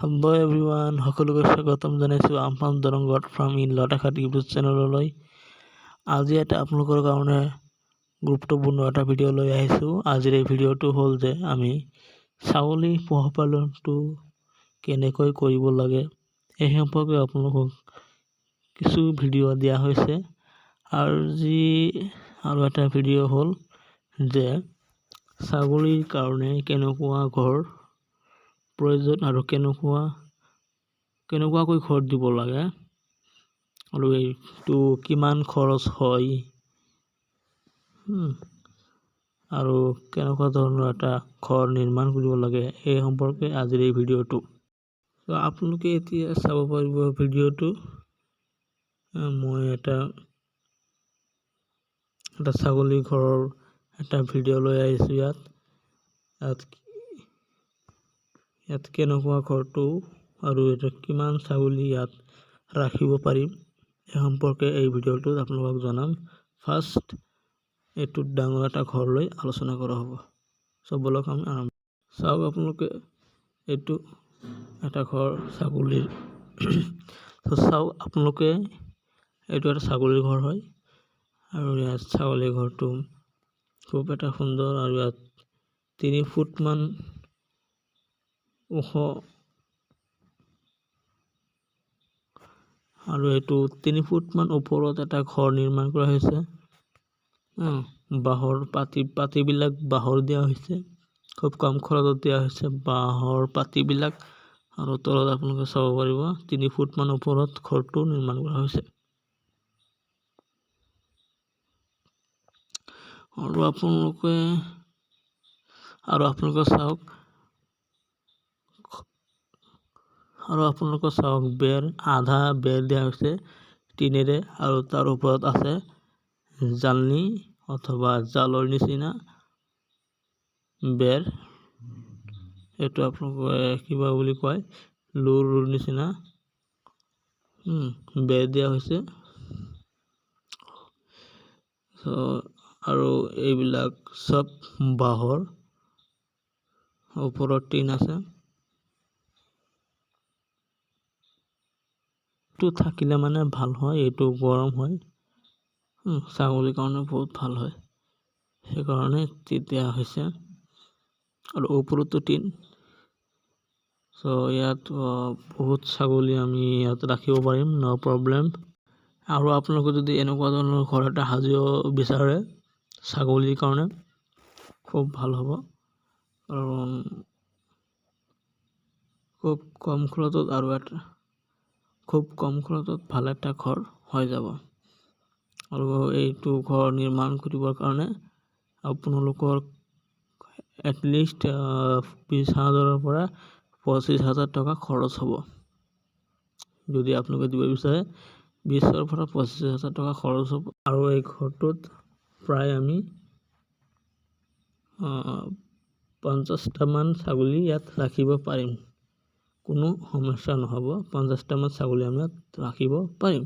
Hello' everyone, সকলোকে স্বাগতম জনাইছোঁ Amphan Darrang goat farm in Latakhat YouTube চেনেললৈ। আজি এটা আপোনালোকৰ কাৰণে গুৰুত্বপূৰ্ণ এটা ভিডিঅ' লৈ আহিছোঁ। আজিৰ এই ভিডিঅ'টো হ'ল যে আমি ছাগলী পশুপালনটো কেনেকৈ কৰিব লাগে, এই সম্পৰ্কে আপোনালোকক কিছু ভিডিঅ' দিয়া হৈছে। আৰু যি আৰু এটা ভিডিঅ' হ'ল যে ছাগলীৰ কাৰণে কেনেকুৱা ঘৰ প্ৰয়োজন আৰু কেনেকুৱাকৈ ঘৰ দিব লাগে আৰু এইটো কিমান খৰচ হয় আৰু কেনেকুৱা ধৰণৰ এটা ঘৰ নিৰ্মাণ কৰিব লাগে, এই সম্পৰ্কে আজিৰ এই ভিডিঅ'টো। আপোনালোকে এতিয়া চাব পাৰিব ভিডিঅ'টো। মই এটা এটা ছাগলী ঘৰৰ এটা ভিডিঅ' লৈ আহিছোঁ। ইয়াত ইয়াত ইয়াত কেনেকুৱা ঘৰটো আৰু এটা কিমান ছাগলী ইয়াত ৰাখিব পাৰিম, এই সম্পৰ্কে এই ভিডিঅ'টোত আপোনালোকক জনাম। ফাৰ্ষ্ট এইটোত ডাঙৰ এটা ঘৰ লৈ আলোচনা কৰা হ'ব। চ' ব'লক আমি আৰম্ভ। চাওক আপোনালোকে, এইটো এটা ঘৰ ছাগলীৰ। চাওক আপোনালোকে, এইটো এটা ছাগলীৰ ঘৰ হয় আৰু ইয়াত ছাগলীৰ ঘৰটো খুব এটা সুন্দৰ আৰু ইয়াত 3 ফুটমান ওখ আৰু এইটো 3 ফুটমান ওপৰত এটা ঘৰ নিৰ্মাণ কৰা হৈছে। বাঁহৰ পাতিবিলাক বাঁহৰ দিয়া হৈছে, খুব কম খৰচত দিয়া হৈছে বাঁহৰ পাতিবিলাক। আৰু তলত আপোনালোকে চাব পাৰিব, 3 ফুটমান ওপৰত ঘৰটো নিৰ্মাণ কৰা হৈছে। আৰু আপোনালোকে চাওক, আৰু আপোনালোকে চাওক, বেৰ, আধা বেৰ দিয়া হৈছে টিনেৰে আৰু তাৰ ওপৰত আছে জালনী অথবা জালৰ নিচিনা বেৰ। এইটো আপোনালোকে কিবা বুলি কয়, লোৰ নিচিনা বেৰ দিয়া হৈছে। আৰু এইবিলাক চব বাঁহৰ, ওপৰত টিন আছে। টো থাকিলে মানে ভাল হয়, এইটো গৰম হয়, ছাগলীৰ কাৰণে বহুত ভাল হয়, সেইকাৰণে দিয়া হৈছে। আৰু ওপৰতো টিন। চ' ইয়াত বহুত ছাগলী আমি ইয়াত ৰাখিব পাৰিম, ন' প্ৰব্লেম। আৰু আপোনালোকে যদি এনেকুৱা ধৰণৰ ঘৰ এটা সাজিব বিচাৰে ছাগলীৰ কাৰণে, খুব ভাল হ'ব, কাৰণ খুব কম খৰচত আৰু এটা খুব কম খৰচত ভাল এটা ঘৰ হৈ যাব। আৰু এইটো ঘৰ নিৰ্মাণ কৰিবৰ কাৰণে আপোনালোকৰ এটলিষ্ট 20 হাজাৰৰ পৰা 25 হাজাৰ টকা খৰচ হ'ব। যদি আপোনালোকে দিব বিচাৰে, 20ৰ পৰা 25 হাজাৰ টকা খৰচ হ'ব। আৰু এই ঘৰটোত প্ৰায় আমি 50টামান ছাগলী ইয়াত ৰাখিব পাৰিম, কোনো সমস্যা নহ'ব। 50টামান ছাগলী আমি ইয়াত ৰাখিব পাৰিম।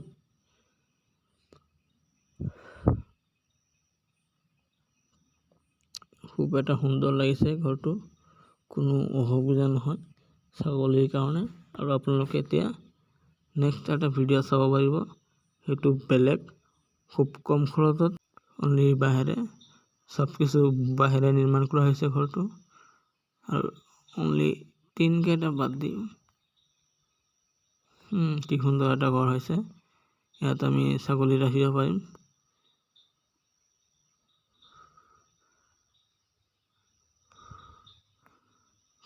খুব এটা সুন্দৰ লাগিছে ঘৰটো, কোনো অসুবিধা নহয় ছাগলীৰ কাৰণে। আৰু আপোনালোকে এতিয়া নেক্সট এটা ভিডিঅ' চাব পাৰিব, সেইটো বেলেগ, খুব কম খৰচত, অনলি বাঁহেৰে, চব কিছু বাঁহেৰে নিৰ্মাণ কৰা হৈছে ঘৰটো আৰু অনলি টিনকেইটা বাদ দি। কি সুন্দৰ এটা ঘৰ হৈছে! ইয়াত আমি ছাগলী ৰাখিব পাৰিম।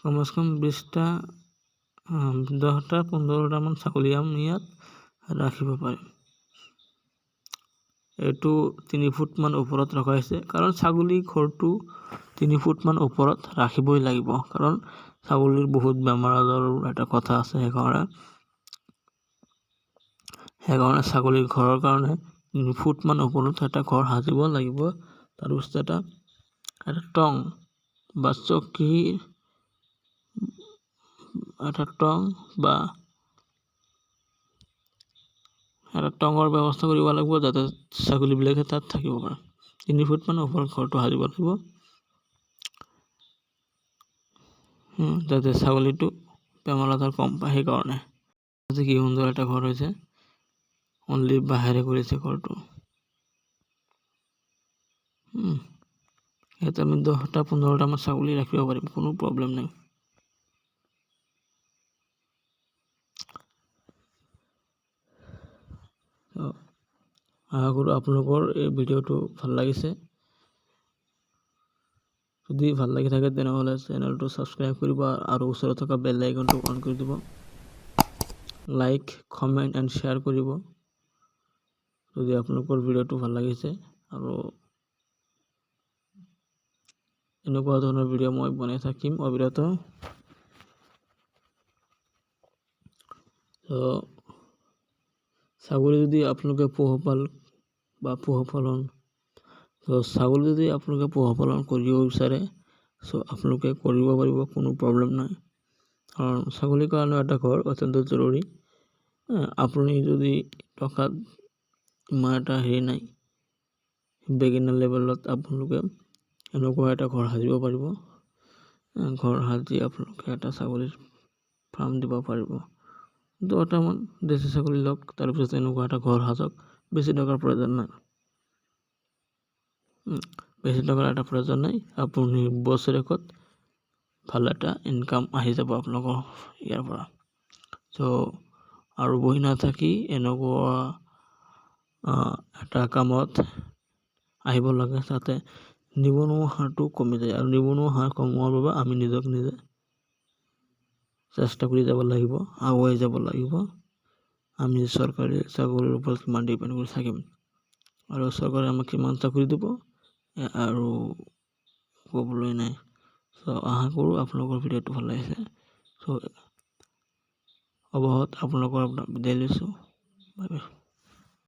কমচে কম 20টা, 10টা, 15টামান ছাগলী আমি ইয়াত ৰাখিব পাৰিম। এইটো 3 ফুটমান ওপৰত ৰখা হৈছে, কাৰণ ছাগলী ঘৰটো 3 ফুটমান ওপৰত ৰাখিবই লাগিব, কাৰণ ছাগলীৰ বহুত বেমাৰ আজাৰৰ এটা কথা আছে। সেইকাৰণে ছাগলীৰ ঘৰৰ কাৰণে 3 ফুটমান ওপৰত এটা ঘৰ সাজিব লাগিব। তাৰপিছত এটা টং বা চকীৰ এটা টং বা এটা টঙৰ ব্যৱস্থা কৰিব লাগিব, যাতে ছাগলীবিলাকে তাত থাকিব পাৰে। 3 ফুটমান ওপৰত ঘৰটো সাজিব লাগিব, যাতে ছাগলীটো বেমাৰ আজাৰ কম পায় সেইকাৰণে। কি সুন্দৰ এটা ঘৰ হৈছে, অনলি বাঁহেৰে কৰিছে ঘৰটো। ইয়াত আমি 10টা 15টামান ছাগলী ৰাখিব পাৰিম, কোনো প্ৰব্লেম নাই। আশা কৰোঁ আপোনালোকৰ এই ভিডিঅ'টো ভাল লাগিছে। যদি ভাল লাগি থাকে তেনেহ'লে চেনেলটো ছাবস্ক্ৰাইব কৰিব আৰু ওচৰত থকা বেল আইকনটো অন কৰি দিব। লাইক, কমেণ্ট এণ্ড শ্বেয়াৰ কৰিব যদি আপোনালোকৰ ভিডিঅ'টো ভাল লাগিছে। আৰু এনেকুৱা ধৰণৰ ভিডিঅ' মই বনাই থাকিম অবিৰত। ত' ছাগলী যদি আপোনালোকে পোহপাল বা পশুপালন, ত' ছাগলী যদি আপোনালোকে পশুপালন কৰিব বিচাৰে, চ' আপোনালোকে কৰিব পাৰিব, কোনো প্ৰব্লেম নাই। কাৰণ ছাগলীৰ কাৰণে এটা ঘৰ অত্যন্ত জৰুৰী। আপুনি যদি টকাত ইমান এটা হেৰি নাই, বিগিনাৰ লেভেলত আপোনালোকে এনেকুৱা এটা ঘৰ সাজিব পাৰিব। ঘৰ সাজি আপোনালোকে এটা ছাগলীৰ ফাৰ্ম দিব পাৰিব। 10টামান দেশী ছাগলী লওক, তাৰপিছত এনেকুৱা এটা ঘৰ সাজক। বেছি টকাৰ প্ৰয়োজন নাই, বেছি টকাৰ এটা প্ৰয়োজন নাই। আপুনি বছৰেকত ভাল এটা ইনকাম আহি যাব আপোনালোকৰ ইয়াৰ পৰা। চ' আৰু বহি নাথাকি এনেকুৱা এটা কামত আহিব লাগে, যাতে নিবনুৱা হাৰটো কমি যায়। আৰু নিবনুৱা হাৰ কমোৱাৰ বাবে আমি নিজক নিজে চেষ্টা কৰি যাব লাগিব, আগুৱাই যাব লাগিব। আমি চৰকাৰী চাকৰিৰ ওপৰত কিমান ডিপেণ্ড কৰি থাকিম, আৰু চৰকাৰে আমাক কিমান চাকৰি দিব আৰু ক'বলৈ নাই। চ' আশা কৰোঁ আপোনালোকৰ ভিডিঅ'টো ভাল লাগিছে। চ' অৱশেষত আপোনালোকৰ আপোনাৰ বিদায় লৈছোঁ। Bye bye.